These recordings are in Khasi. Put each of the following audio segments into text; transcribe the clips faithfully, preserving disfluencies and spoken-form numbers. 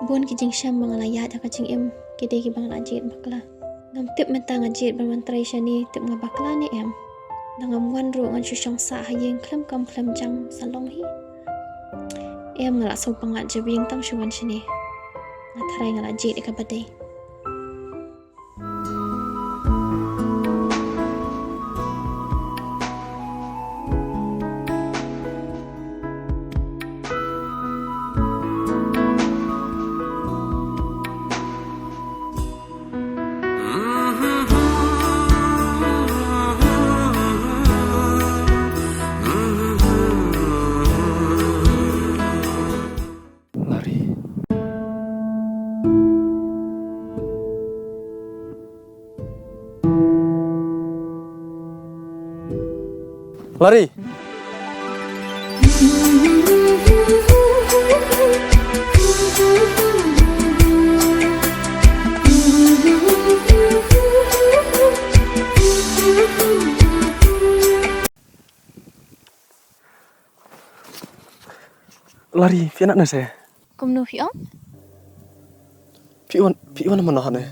Bun ki jingshem ba nga la ïaid ha ka jingim ki dei kiba nga la jied bakla. Ngam tip mynta nga jied ban wan trei shane, tip nga bakla ne em. Nangam wan ruh ngan shu shong sah ha ïing khlem kam khlem jam sa long hi. Em, nga la sngewpang ngat jabieng tang shu wan shane. Nga tharai nga la jied ïa kaba dei. Lari. Lari. Lari, phi ïa nang ne se? Kumno phi ong? Phi wan, phi wan mano hangne?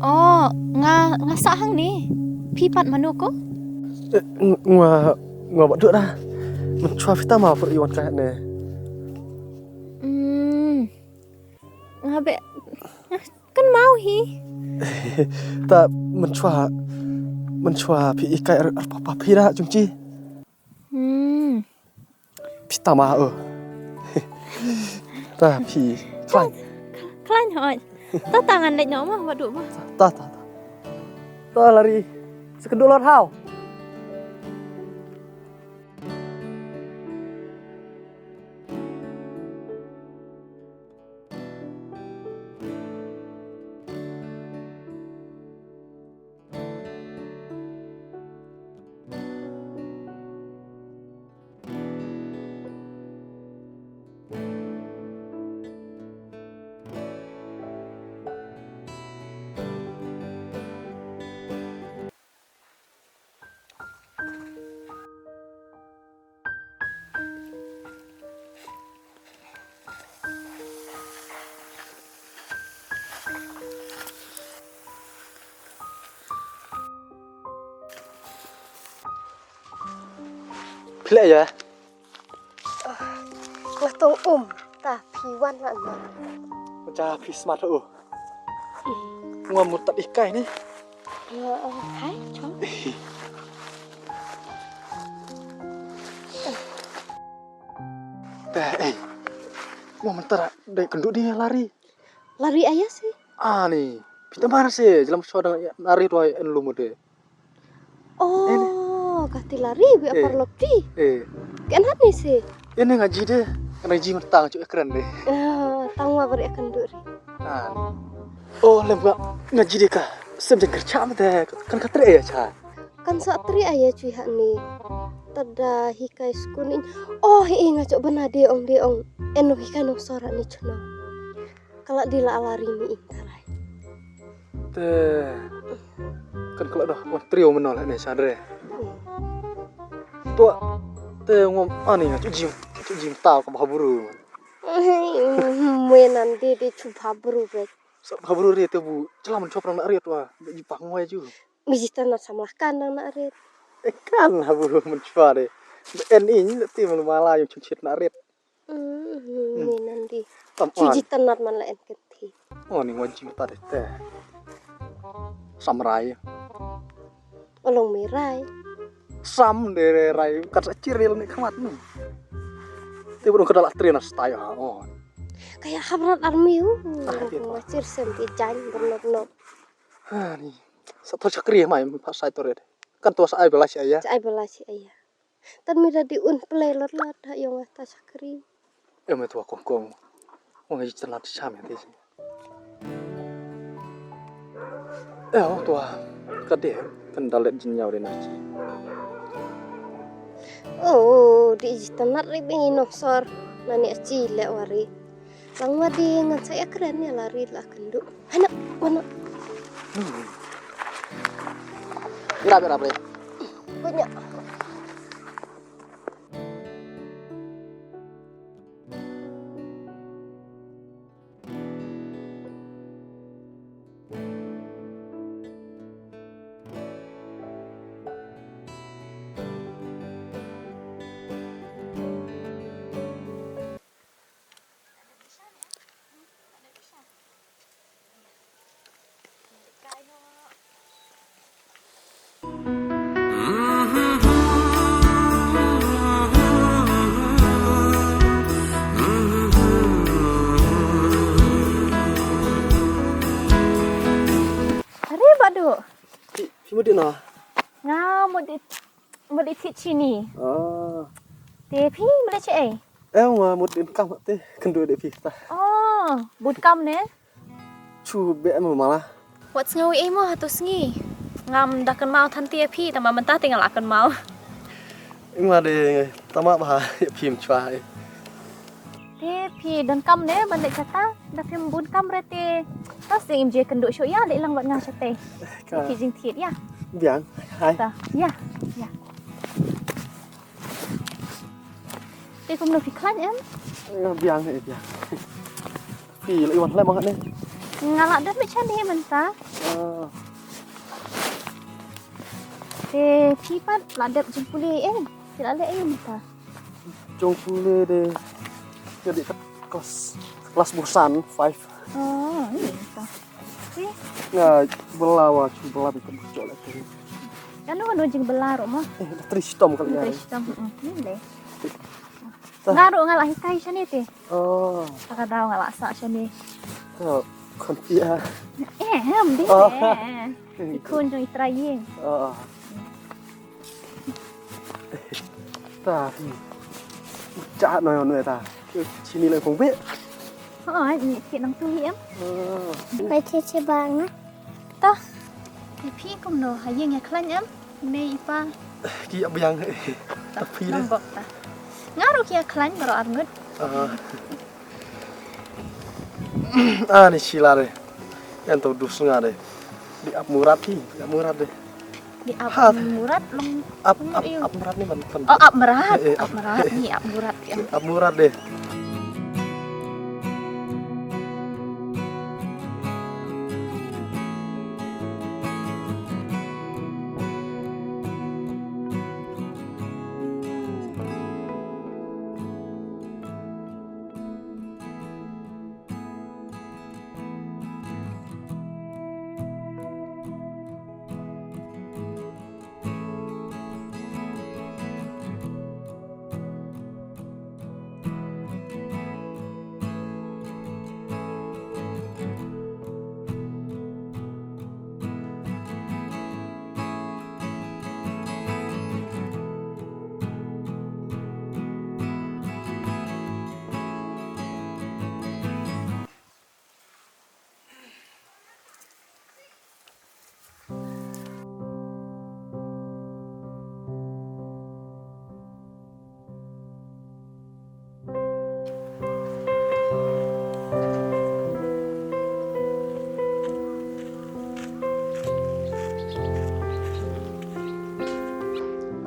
Oh, nga, nga sah hangne. Phi pat mano ko? Eh, ng-, nga, nga ba duk da. Mynshuwa phi tang ma phi wan kai hangne. Hmm. Nga be, nga kynmaw hi. Ta mynshuwa, mynshuwa phi i kai ar, ar papa phi da jong chi. Hmm. Phi tama o. Ta phi khlaiñ. Khlaiñ hoi. Ta ta ngan leit noh ma, ba duk ma. Ta ta ta. Ta Lari. Sa kynduh lor haw. Phi leh ïa? Nga tong um, ta phi wan la na. Nga ja phi smat u. Nga mut tat ikai ni. Nga, eh, hai, chong. Te, eh. Nga mynta dei kynduh ni Lari. Lari aya si. Ani, phi tama se, jlam sho dang Lari tuai en lum de. Oh, kati Lari, bi eh, apar lok ti. Eh. Kan hat ni si. Ini ngaji de, ngaji mentang cuk ekran de. Ah, tang wa beri akan duri. Ah. Oh, lem nga ngaji de ka. Sem jeng kerja mete, kan katre ya cha. Kan sa tri aya cui ha ni. Tada hikai skun in. Oh, hi nga cuk bena de ong de ong. Eno hikai no sora ni chno. Kala di la ala ri ni ing tarai. Te kan kala doh wan trio menol ne sadre. Tua te ngom ani nga cuci cuci tau ka bhaburu. Mue nan de de cu bhaburu be. Sa bhaburu re te bu celam chop rang na re tua be ji pang wai ju. Mi ji tan na samla kan nang na re. E kan ha bu men chua de. En in te mala yung chit na re. Hmm, ni nandi. Tam cuci an. Tanat man la en kenti. Oh, ni wan jing ta de te. Samrai. Olong mirai. Sam de rai kat sa ciril ni khamat ni. Te burung kedal atri na stai ha. Oh. Kayak habrat army u. Ah, iya. Ngacir sem ti jan bernop-nop. Ha ni. Sa thor chakri mai pa sai tore. Kan tua sa ai bela si aya. Sa ai bela si aya. Tan mi da di un play lot lot ha yong ta chakri. Em tu kong kong. Wang ji tan lat cham ya ti. Eh, oh, tua. Ka de kan dalet jin yau de na chi. Oh, Di ji tanat ri bi ngi nongsor. Nani achi le wari. Lang wadi ngan sa ïa kren ïa la ri la kynduh. Hana, wana. Ira, ira, ira. Punya. Are Bah Duh. Phi, phi mut dih noh? Nga mut dih, mut dih thied shini. Ah. Te phi mut dih shaei? Em, nga mut dih kam te kynduh dih phi ta. Oh, bun kam ne? Chu be em mala. Wat sngew ei mo hato sngi. Ngam da kynmaw than te ïa phi, tama mynta te nga la kynmaw. Ing ma de tama ba ïa phi mchwa. Te phi donkam ne ban leit shata, da phim bun kam re te. Ta sing im je kynduh shuh ïa, leit lang wat nga shata. Ka. Ki jingthied ïa. Biang. Hai. Ta. Ïa. Ïa. Te kumno phi khlaiñ em? Nga biang eh biang. Phi la i wan khlaiñ ma ne? Nga la dep beit shane mynta. Ah. Te phi pat la dep jingpule eh. Phi la leh eh mynta. Jingpule de. Jadi kat kelas kelas busan five. Oh, ini mynta. Nga bela wa chu bela bi kan jol la tu. Kan no no jing bela ro mo. Eh, tri shitom kali ya. Tri shitom. Hmm, ni le. Nga ro nga la hikai shane te. Oh. Ka daw nga la sa shane. Ko kon pia. Eh, em di. Oh. Ikun jong i trai ïing. Oh. Ta. Cha no no ta. Shini le kong be. Ha, ni ki nang tu hi em. Pai che che ba nga. Ta. Ki phi kumno ha ïing ïa khlaiñ em. Ne i pa. Ki ïa biang. Ta phi le. Nang bok ta. Nga ro ki ïa khlaiñ bro arngut. Ah. Ah, ni sila de. Yan to dus nga de. Di ap murat hi, di ap murat de. Di ap murat long. Ap ap ap murat ni man pan. Oh, ap murat. Eh, eh, ap murat ni ap murat ya. Ap murat de.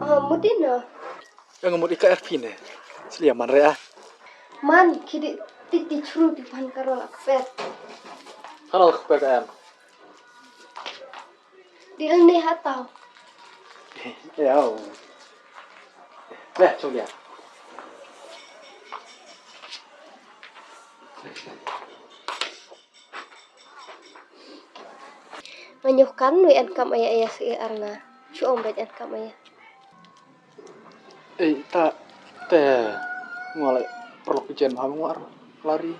Ah, mudin ah. Nga mut i ka er phi ne. Slia man re ah. Man ki di ti ti chru ti pan karol ak pet. Karol ak pet em. Di el ne hatau. Yau. Leh chung dia. Nga ñiewkam nui en kam aya aya si ar nga. Chu ong bet en kam aya. Ei ta te ngwa lai perlok jen ha ngwa lari.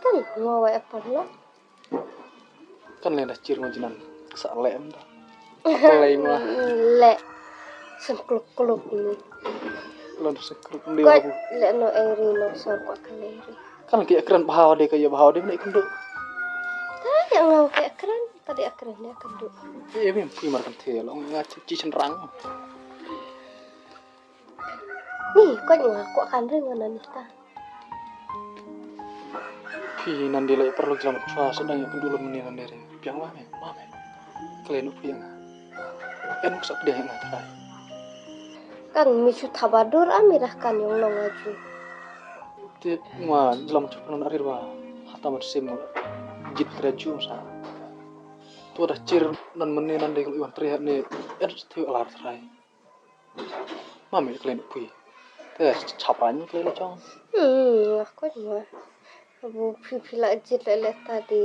Kan ngwa wai apam lo. Kan lenda chir ngwa jinan sa le em da. Apa lai ngwa. Le. Sen kluk kluk ni. Lon sen kluk ni. Ko le no eri no sor ko kan eri. Kan ki akran bahaw de ka ya bahaw de ne kan do. Ta ya ngau ki akran. Tadi akren ne kan du. Eh, bim kui mar kan the long nga chi chi chen rang. Ni, koit nga, kwah kan ring nga na ni ta. Phi nan di la ïa paralok jlam chwa sa dang ïa kynduh lum ni nan di re. Biang ma me, ma me. Khlei nu phi nga. En sa pdiang nga trai. Kan mi chu thabadur ami dah kan yong long aju. Te nga jlam chwa nan arir ba. Hata mat sim jit kra ju sa. Tu dah chir nan mene nan di khlei wan tri ne. En sa tiu alar trai. Ma me khlei nu phi. Te chapra ni khlei la jong. Hmm, nga kwah ma. Abu phi phi la jit le le ta di.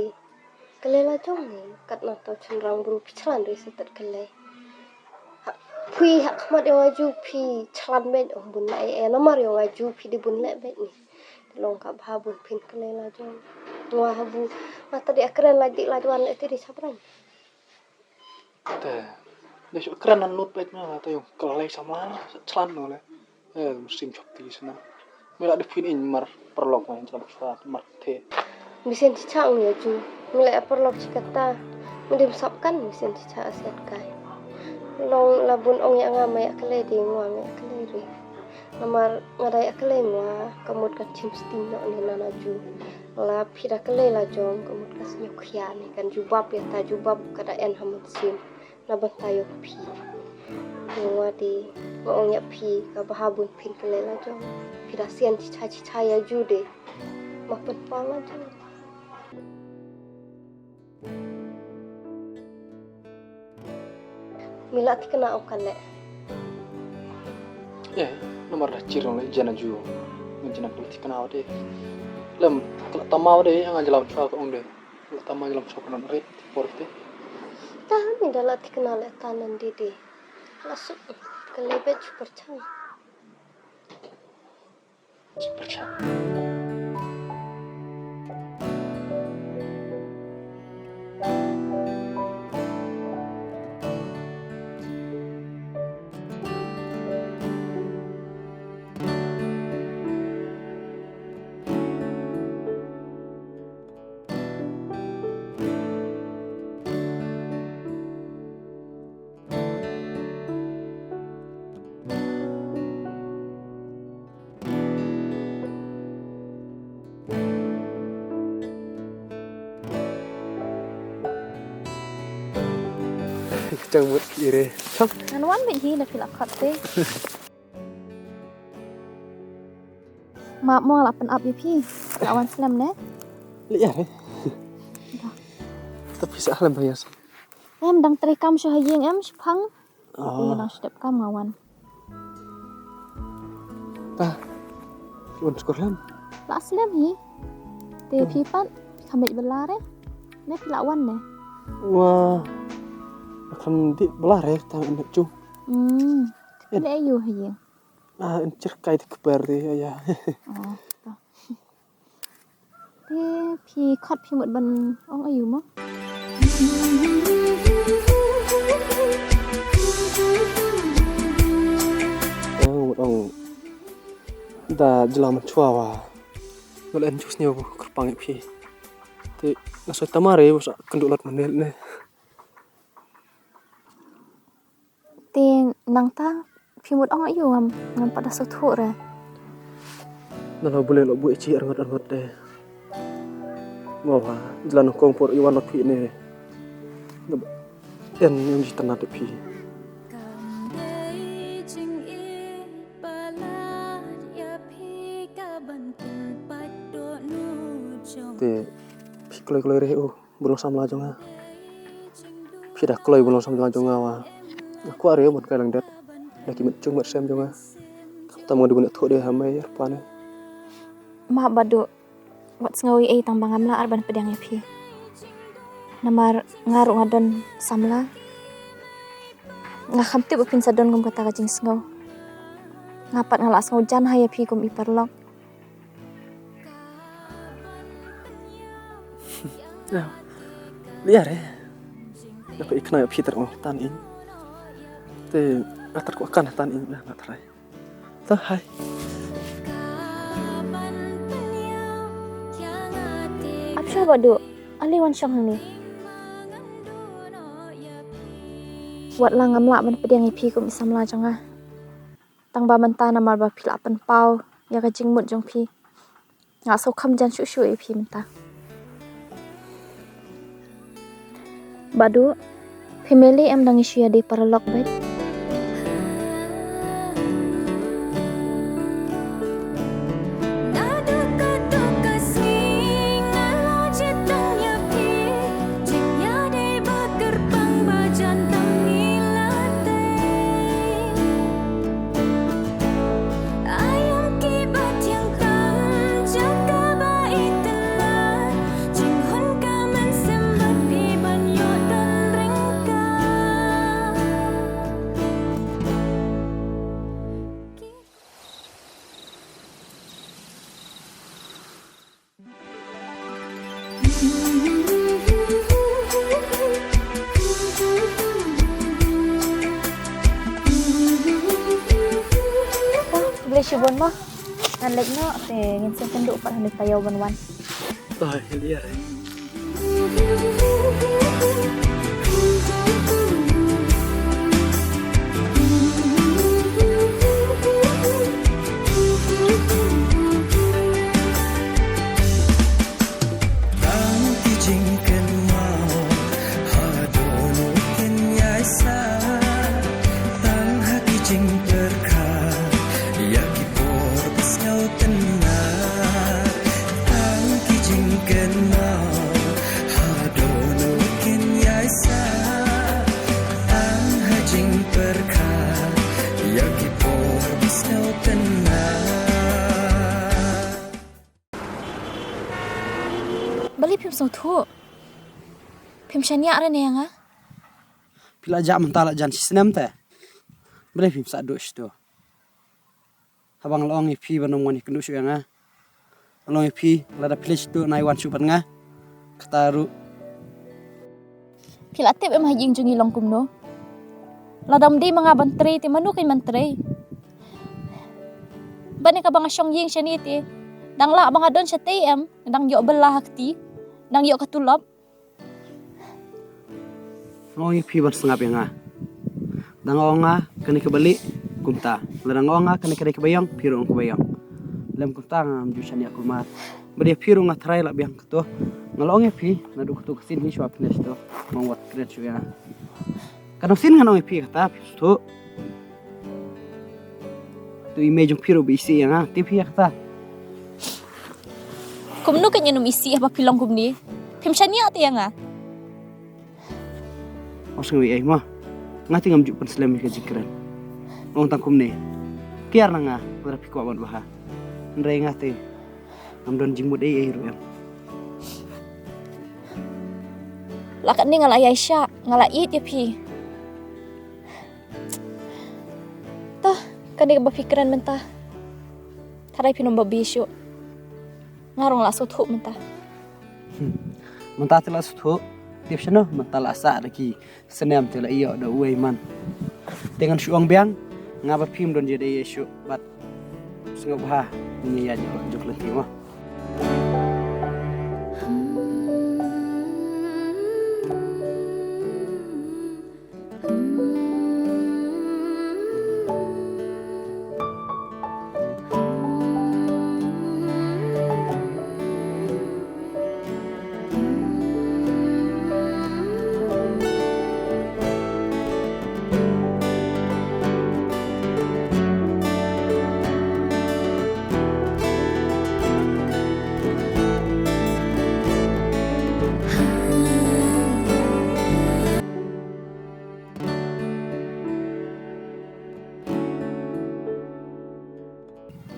Khlei la jong ni kat na to chynrang bru phi chlan ri sa tat khlei. Ha, phi ha khmat yong aju phi chlan bej ong bun la e e namar yong aju phi di bun le bej ni. Long ka bha bun phin khlei la jong. Nga habu ma ta di akren la di la jwan le ti di chapra ni. Te, de shu kren nan lut peit ma, te yung khlei samla, chlan no le. Eh, musim chop ti sna. Me la de phin in mar paralok ma, chap sa mar the. Misen chicha ong ya ju. Me la paralok chi kata. Me dim sap kan misen chicha asiat kai. Long la bun ong ya nga ma ya khlei di ngwa ma ya khlei ri. Namar nga dei a khlei ngwa ka mut ka chim sting noh ni nana ju. La phi da khlei la jong ka mut ka snyo khia ni kan jubab ya ta jubab ka da en ha mut sim. Na ban ta yok phi. Ngwa di nga ong ya phi ka bha bun phin khlei la jong. Phi da sian chicha chicha ya ju de. Ma pynpaw la jong. Mi la thikna ong kan leh. Eh, namar da chir ong leh jana ju. Ngan jana pun thikna ong de. Lem, kala tama ong de, ngan jala chwa ka ong de. Kala tama jala chwa ka nan re, por te. Ta mi da la thikna leh ta nan di di. La suk, ka leh bet chu perchang. Chang mut ire. Chang. Ngan wan bad hi da phi la khot te. Ma mo la pyn ap ïa phi. La wan slem ne? Leh ïa re. Te phi sa slem ba ïa. Em dang trei kam shu ha ïing em shu phang. Te dang shu dep kam nga wan. Ta. Phi wan skul slem? La slem hi. Te phi pat phi kham beit ba la re. Ne phi la wan ne? Wa. Kham dei ba la re ta ngan beit jong. Hmm. Leh ïa u ha ïing. Ah, in chirkai te kper te ya. Oh, to. Te phi khot phi mut ban ong aïu mo? Ong mut ong da jylla mynchwa wa. Ngol en ju sniew kyrpang ïa phi. Te nga soi tamar ïa u sa kynduh lot mynne ne. Te nangta phi mut ong aïu ngam ngam pat da sngewthuh re. Nalo bule lo buh ïa chi arngut arngut de. Mo ha jylla nyngkong por ïa wan lot phi ne. Em em ji tanat phi. Te phi kloi kloi re u. Bun long samla jong nga. Phi da kloi bun long samla jong nga wa. Nga kwah re ban kai lang det. Da ki met jong met sem jong nga. Khamtam nga dei ban ïathuh de ha mei ar pa ne. Ma Badu. Wat sngew ei ei tang ba ngam lah ar ban pdiang ïa phi. Namar nga ruh nga don samla. Nga kham tip ba phin sa don kum kata ka jingsngew. Nga pat nga lah sngew jan ha ïa phi kum i paralok. Ïa. Liar eh. Naka ikna ïa phi ter ong tan in. Te atar ko kan tan in na trai. Ta hai. Ap sha ba du. Ali wan shong hangne. Wat la ngam lah ban pdiang ïa phi kum i samla jong nga. Tang ba mynta namar ba phi la pynpaw ïa ka jingmut jong phi, nga sngewkham jan shuh shuh ïa phi mynta. Badu, phi mele em dang ïa shu ïadei paralok bad? Khublei shibun mo. Ngan leit noh te ngin sa kynduh pat ha kane ka taïew ban wan. To, ïa leh ïa. Tang ki jingkynmaw haduh nu kin ïai sah, tang ha ki jingpyrkhat ïa ki por ba sngewtynnat. Tang ki jingkynmaw haduh nu kin ïai sah, tang ha jingpyrkhat ïa ki por ba sngewtynnat. Balei phim sngewthuh? Phim shaniah re ne ïa nga? Phi la jah mynta la jan shi snem te. Balei phim sah duh shito? Haba nga la ong ïa phi ban ym wan ïakynduh shuh ïa nga. Nga la ong ïa phi lada phi leit shito nai wan shuh bad nga. Kata ruh. Phi la tip em ha ïing jong ngi long kumno? Lada ym dei ma nga ban trei te mano kan wan trei? Bad ne kaba nga shong ïing shane te dang lah ba nga don shatei em, dang ïoh bylla ha kti, dang ïoh ka tulop. Nga ong ïa phi ban sngap ïa nga. Da nga ong nga kane kaba lieh kumta, lada nga ong nga kane kaba ïong, phi ruh ong kaba ïong. Lem kumta ngam ju shaniah kulmar. Bad ïa phi ruh nga tharai la biang kato. Nga la ong ïa phi naduh kato ka sien hi shuwa phi leit shito. Ngam wat kren shuh ïa nga. Ka dang sien ngan ong ïa phi kata phi sngewthuh. To i mei jong phi ruh ba isih ïa nga, tip phi ïa kata. Kumno kan ïa nym isih haba phi long kumne? Phim shaniah te ïa nga. Ong sngewbha ei mo. Nga te ngam ju pynslem ïa ka jingkren. Ong tang kumne. Kiar na nga, lada phi kwah ban bha. Hynrei nga te ngam don jingmut ei ei ruh em. La katne nga la ïaishah, nga la ïeit ïa phi. To, kane kaba phi kren mynta. Tharai phin ym babe shuh. Nga ruh nga la sngewthuh mynta. Hmm. Mynta te la sngewthuh. Tip shano mynta la sah da ki snem te la ïoh da uwei man. Te ngan shu ong biang nga bad phim don jingïadei ei ei shuh bad sngewbha ngin ïaid ïa ka jong ka lynti mo.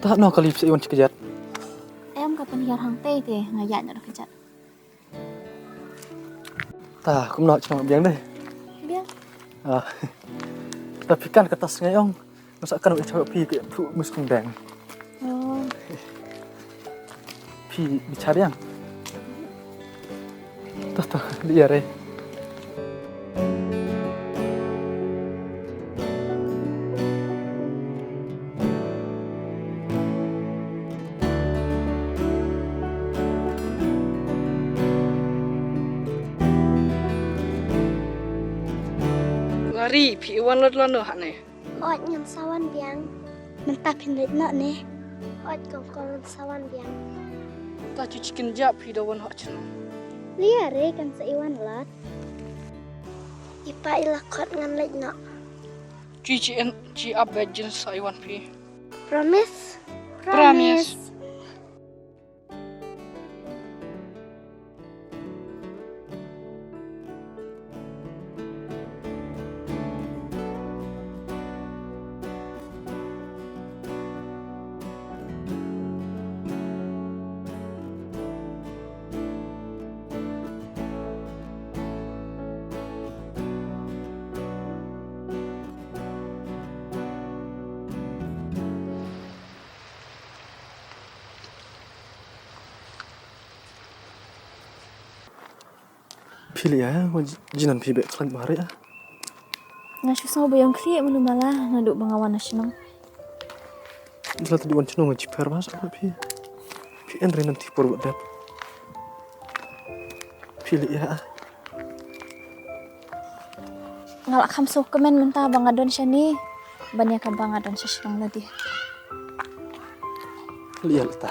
Tah, no ka lipstick wan shi kjat. Em, ka pynhiar hangtei te nga ïaid noh da kjat. Tah, kumno, chong biang dei. Biang. Ah. Tapi kan kata sngai ong. Nga sa kan ïa phi ki thu mus kong dang. Oh. Phi bichar yang. Toh, toh, dia re. Lari, phi wan lut lano hane? Hooid, ngan sa wan biang. Mynta phin leit noh ne? Hooid, kong, kong sa wan biang. Ta chu chicken jap phi da wan hok chno. Lia re kan sa iwan lat. Ipa ila khot ngan leit noh. Chi chi en chi ap bejin sa iwan phi. Promise? Promise. Phi leh ïa, nga ji-, jinan phi beh khlaiñ bha re ah. Nga shu sngew ba ïong khlieh manu mala, naduh ba nga wan na shnong. Jylla tadi wan shnong nga jipher bha sa phi. Phi en re nan ti por ba dep. Phi leh ïa ah. Nga la kham suk kmen mynta ba nga don shane. Ban ïa kaba nga don sha shnong lade. Leh ïa lata.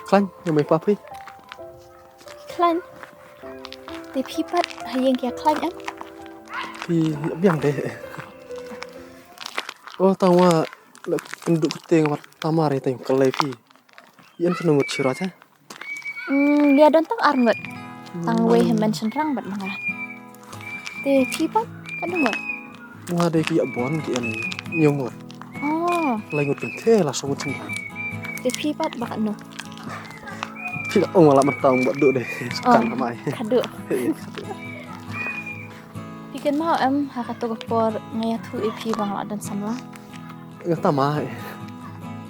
Khlaiñ, nga mei pa phi. Khlaiñ. Te phi pat ha ïing ki ïa khlaiñ em? Phi biang de. Oh, tang wa la kynduh kyrteng wat tamar ïa tang kylli phi. Ïa kan ngut shira cha. Hmm, ïa don tang ar ngut. Tang wei hynmen shynrang bad ma nga. Te phi pat katno ngut? Nga dei ki ïa bon ki en hynñiew ngut. Oh. Lai ngut kynthei la song ngut shynrang. Te phi pat ba katno? Phi la ong la mynta ong ba duh dei. Oh, kan mai. Ka duh. Phi kynmaw em ha kato ka por nga ïathuh ïa phi ba nga la don samla? Nga tama eh.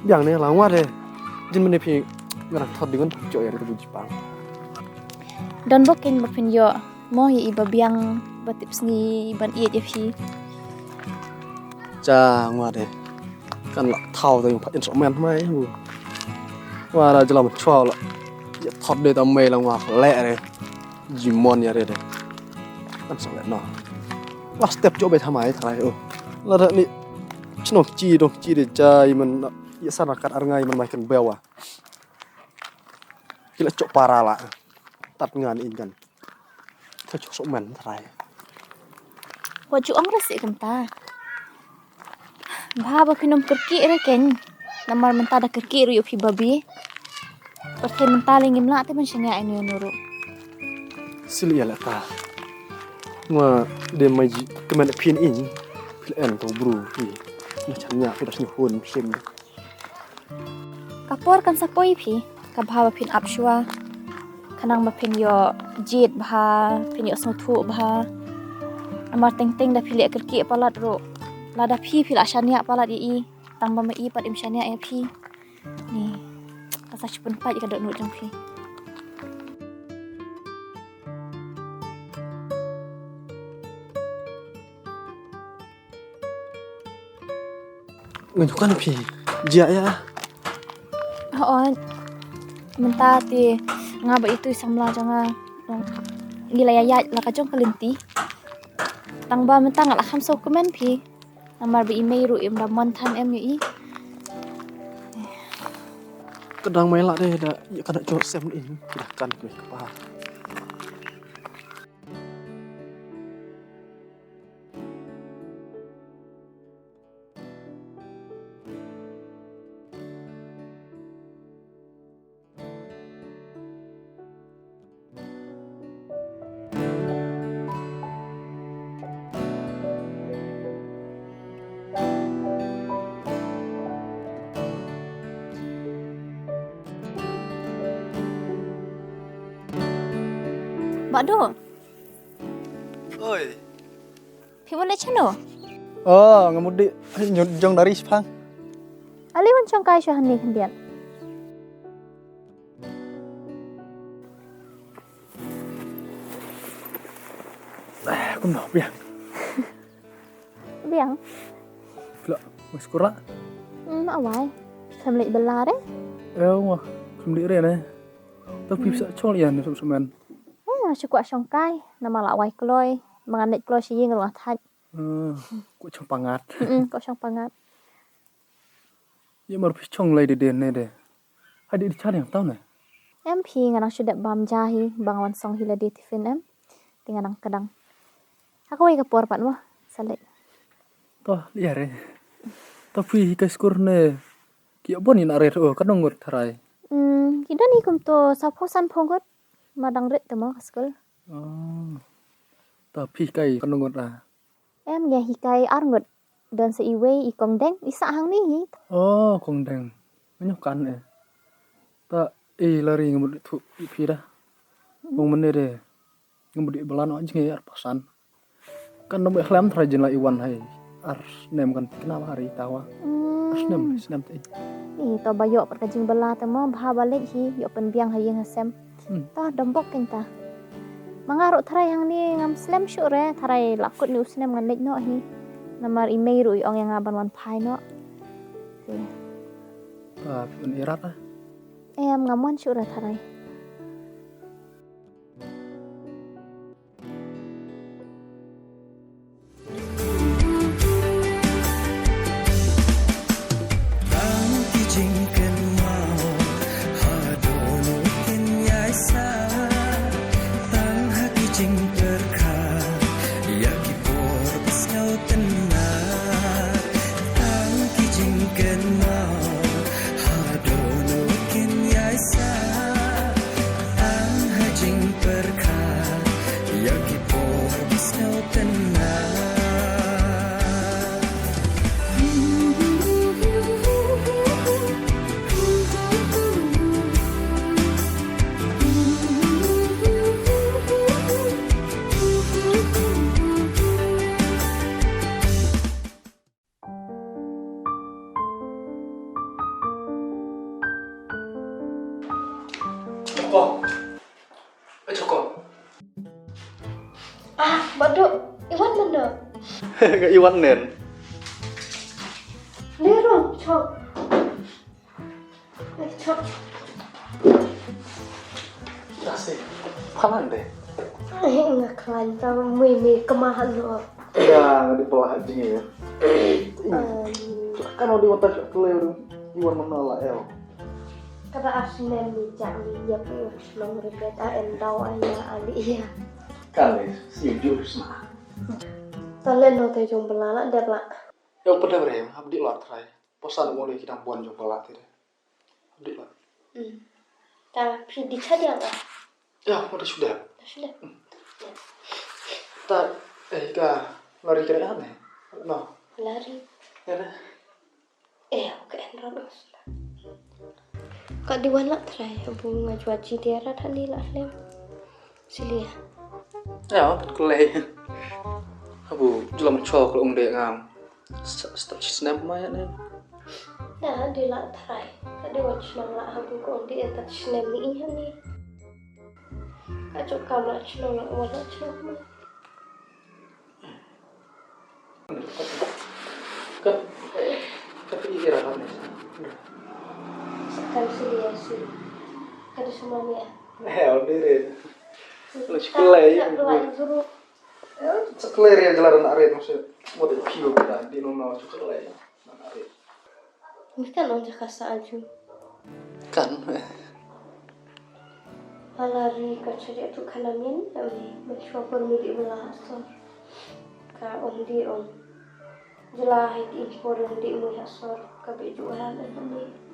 Biang ne la ngwat eh. Jin mane phi nga dang thot ding ngan phi jooh ïa ka jingpang. Don bok kein ba phin ïoh mo ïa i ba biang ba tip sngi ban ïeit ïa phi. Cha ngwat eh. Kan la thaw ta ïong pha in sok men mai. Wa la jlam chwa la. Ïa thot de ta mai la ngwa le re. Jimon ïa re de. Kan sa leh noh. Lah step jooh beit ha mai trai oh. Lada ni chnong chi dong chi de jai man ïa sana kat ar ngai man mai kan bewa. Ki la chok para la. Tat ngan in kan. Ka chok sok man trai. Wa ju ong re si kumta. Bha ba phin ym kyrkieh re kein. Namar mynta da kyrkieh ruh ïa phi babi. Pyrthei mynta le ngim lah te ban shaniah ïa no ruh. Sil ïa la ka. Nga de mai ji kmen phin in. Phi en to bru phi. Na chan nya phi da sni hun sim. Ka por kan sa poi phi, ka bha ba phin ap shuwa. Khnang ba phin ïoh jied bha, phin ïoh sngewthuh bha. Namar teng teng da phi leh kyrkieh palat ruh. Lada phi phi la shaniah palat ïa i, tang ba ma i pat im shaniah ïa phi. Ni, ka sa shu pynpait ïa ka dohnud jong phi. Nga ju kan phi jia ïa. Hooid. Mynta te nga bad itu i samla jong nga ngi la ïaid la ka jong ka lynti. Tang ba mynta nga la kham sngewkmen phi. Namar ba i mei ruh im da mon than em ïa i. Ka dang mai la de da ïa ka na jong sem in da kan phi ka pa. Bah Duh. Oi. Phi mut leit shano? Oh, nga mut dih jong dari shipang. Ale wan shongkai sha hangne khyndiat. Kumno biang? Biang. Klo, mas kura. Hmm, awai. Kam leit bela re? Eh, wah, kam leit re ne. Tapi bisa chol ya ne semen. Eh, nga shu kwah shongkai, namar la wai kloi, ma ngan leit kloi sha ïing ruh nga thait. Eh, kwah shong pangat. Mm, kwah shong pangat. Ïa mar phi chong lai de de ne de. Hadi di char yang tau ne. Em phi nga nang shu dep bam ja hi, ba nga wan song hi lade tiffin em. Te nga nang kdang. Ha kawei ka por pat mo. Sa leit. To, ïa re. To phi hi ka skur ne. Ki ïa bon ïa na re to, ka nong ngut tharai. Hmm, ki don hi kum to, sa phew san phew ngut. Ma dang rit te mo ka skul. Oh. To phi kai ka nong ngut ah. Em, nga hikai ar ngut. Don sa iwei i kong deng, i sah hangne hi. Oh, kong deng. Nga ñiew kan eh. Ta eh lari nga mut thu i phi da. Kong mene de. Nga mut i balan o jnge ar pasan. Kan dom i hlem tra jin la i wan hai. Ar snem kan tikna ma hari tawa. Ar snem, snem te. Ni to ba ïoh pat ka jingbala te mo bha ba leit hi, ïoh pynbiang ha ïing ha sem. Hmm. Ta dom bok kein ta. Ma nga ruh tharai hangne ngam slem shuh re, tharai la kut ni u snem ngan leit noh hi. Namar i mei ruh i ong ïa nga ban wan phai noh. Te. Ta phi un irat ah. Em ngam wan shuh re tharai. Tang ki jingkynmaw haduh kin ïai sah, tang ha ki jingpyrkhat ïa ki por ba sngewtynnat. Tang ki jingkynmaw haduh kin ïai sah, tang ha jingpyrkhat ïa ki por ba sngewtynnat. Choko. Eh, Choko. Ah, Baduk, i wan mano? Nga i wan nen. Lero, chok. Eh, chok. Dah sih. Palan deh. Eh, nga klan ta mui mui kemah lo. Ya, nga di bawah jingir. Kan di mata chok lero. I wan mano la el. Kada asnem ni jak ni yap ni shlong ribet a en dau a ya ali ya. Kali, si jur sma. Talen no te jong bela la dep la. Yo pada bre, abdi lar trai. Posan mo le kidang bon jong bela tire. Abdi lar. Hmm. Ta phi di chadiang ah. Ya, mo da sudah. Da sudah. Hmm. Ta, eh, ka lari kira ne. No. Lari. Ya dah. Eh, ka en rat os. Ka di wan la trai, abu nga jua ji dia rat hani la lem. Silia. Ya, wan tan kulai. Abu jula menchok kulung de ngam. Sta sta snem ma ya ne. Da di la trai. Ka di wan snem la abu ko di en tat snem ni i hani. Ka chok kam la snem la wan la snem ma. Ka, ka pi ira ka ne. Kan sili ya si. Ka di semua ni ah. Eh, on dire. Lo sekolah ya. Sekolah ya jalan are maksud. Mau di piu kita di nono sekolah ya. Nang are. Ngi kan ong jaka sa aju. Kan. Hala ri ka chari tu kana min ami menchua por mi di bela sor. Ka ong di ong. Jela hai di por ong di mu ya sor ka be ju hala ami.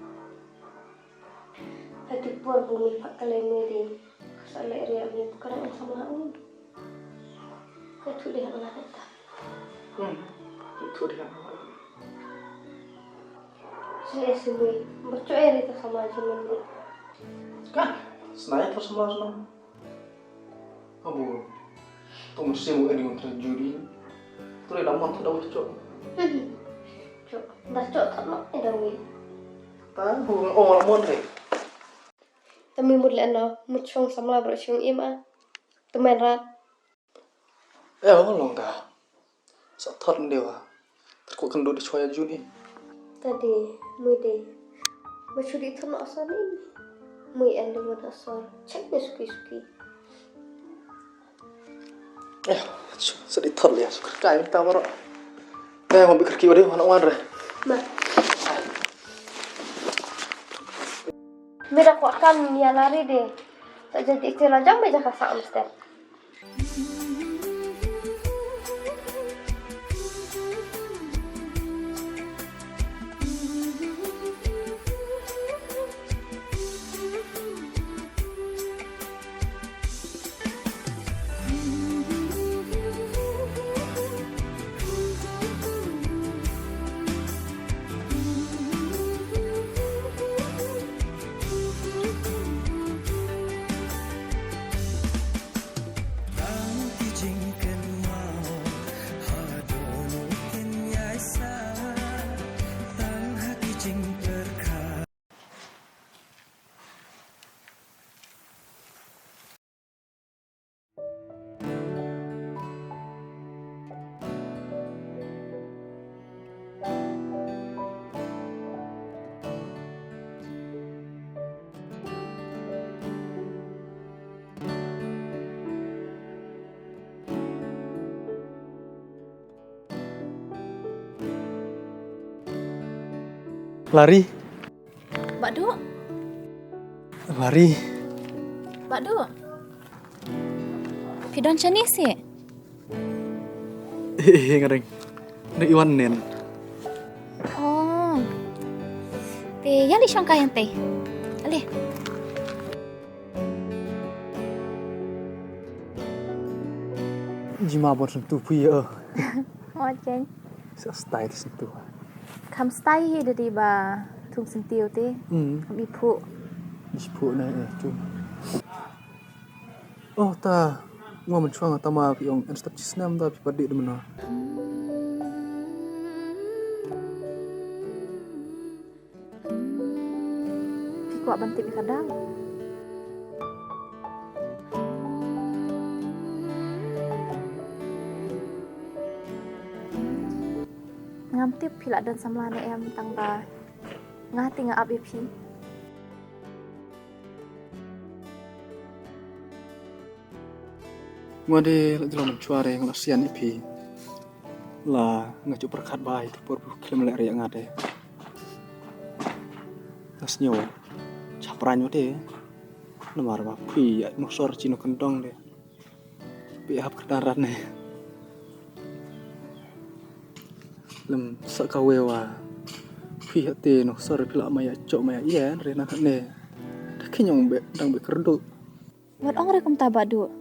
Hai di por bu mi pak kale mi di. Ka sa le ri ami bukan ong sama ong. Ka tu di hala ta. Hmm. Tu di hala. Sini sini. Baca eri ta sama aja mandi. Kan, senai terus sama sama. Abu. Tu mesti mu eri untuk juri. Tu ri lamon tu dah cok. Cok, dah cok tak nak eri wi. Tahu oh lamon ri. Tami mut le no, mut shong samla bro shong ima. Temen rat. Eh, oh, long ka. Sa thot ndewa. Terkut kendu di chwa ya juni. Tadi, mui de. Mui chudi thon asor ni. Mui en de mut asor. Check de suki suki. Eh, sedih thot ya. Suka kai minta baro. Eh, mau bikin kiwa deh, mana wan re. Ma. Me da kwah kam ïa lari de. Sa jadi te la jam me jaka sa am step. Lari. Bah Duh. Lari. Bah Duh. Phi don shane seh? Eh, eh, nga dang. Dang i wan nen. Oh. Te ïa leit shong kai hangtei. Ale. Jima bun syntu phi ïa. Mo jeng. Sa style te syntu. Kham style hi da dei ba thung syntu te. Hmm. Kham i phuh. I phuh na eh tu. Oh ta. Nga mynchwa nga tama phi ong en step chi snem ta phi pat dei da mynno. Phi kwah ban tip ïa ka daw? Ngam tip phi lah don samla ne em tang ba nga te nga ap ïa phi. Nga de la jrong mynchwa re nga la sian ïa phi. La nga ju pyrkhat ba ïa ka por phi khlem leh re ïa nga de. Nga sngew chaphrang ïa te. Namar ba phi ïa nusor chi no kyndong de. Phi hap kyrdan rat ne. Lem sa kawei wa phi hate nusor phi la ma ïa chok ma ïa ïen re na ne. Da ki nyong be dang be kyrduh. Wat ong re kumta Bah Duh.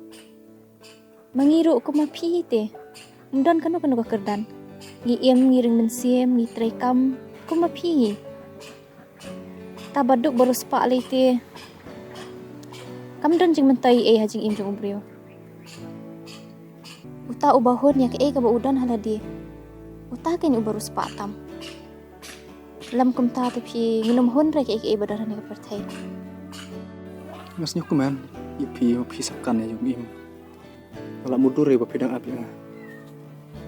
Ma ngi ruh kum ma phi hi te. Ym don kano kano ka kyrdan. Ngi im, ngi ring mynsiem, ngi trei kam kum ma phi hi. Ta Bah Duh ba riewspah lei te. Kam don jingmyntoi ei ha jingim jong u briew. Uta uba hun ïa kaei kaba u don ha lade. Uta kein uba riewspah tam. Lem kumta te phi ngin ym hun re kaei kaei ba don ha kane ka pyrthei. Nga sngew kmen ïa phi, ïa phi sa kan ïa jong im. Nga la mutdur ïa ba phi dang ap ïa nga.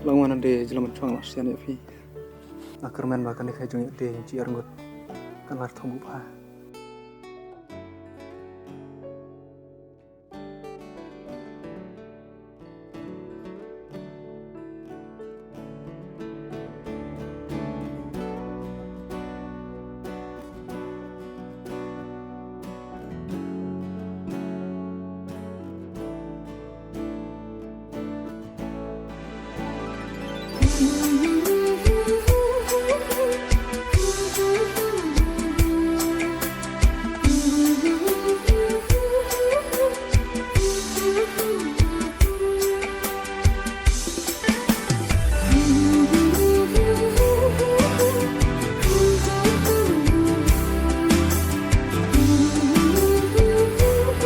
Lang wan ande jylla mynchwang la sian ïa phi. Nga kyrmen ba kane ka jong ïa te jong chi arngut kan lar thong buh pha.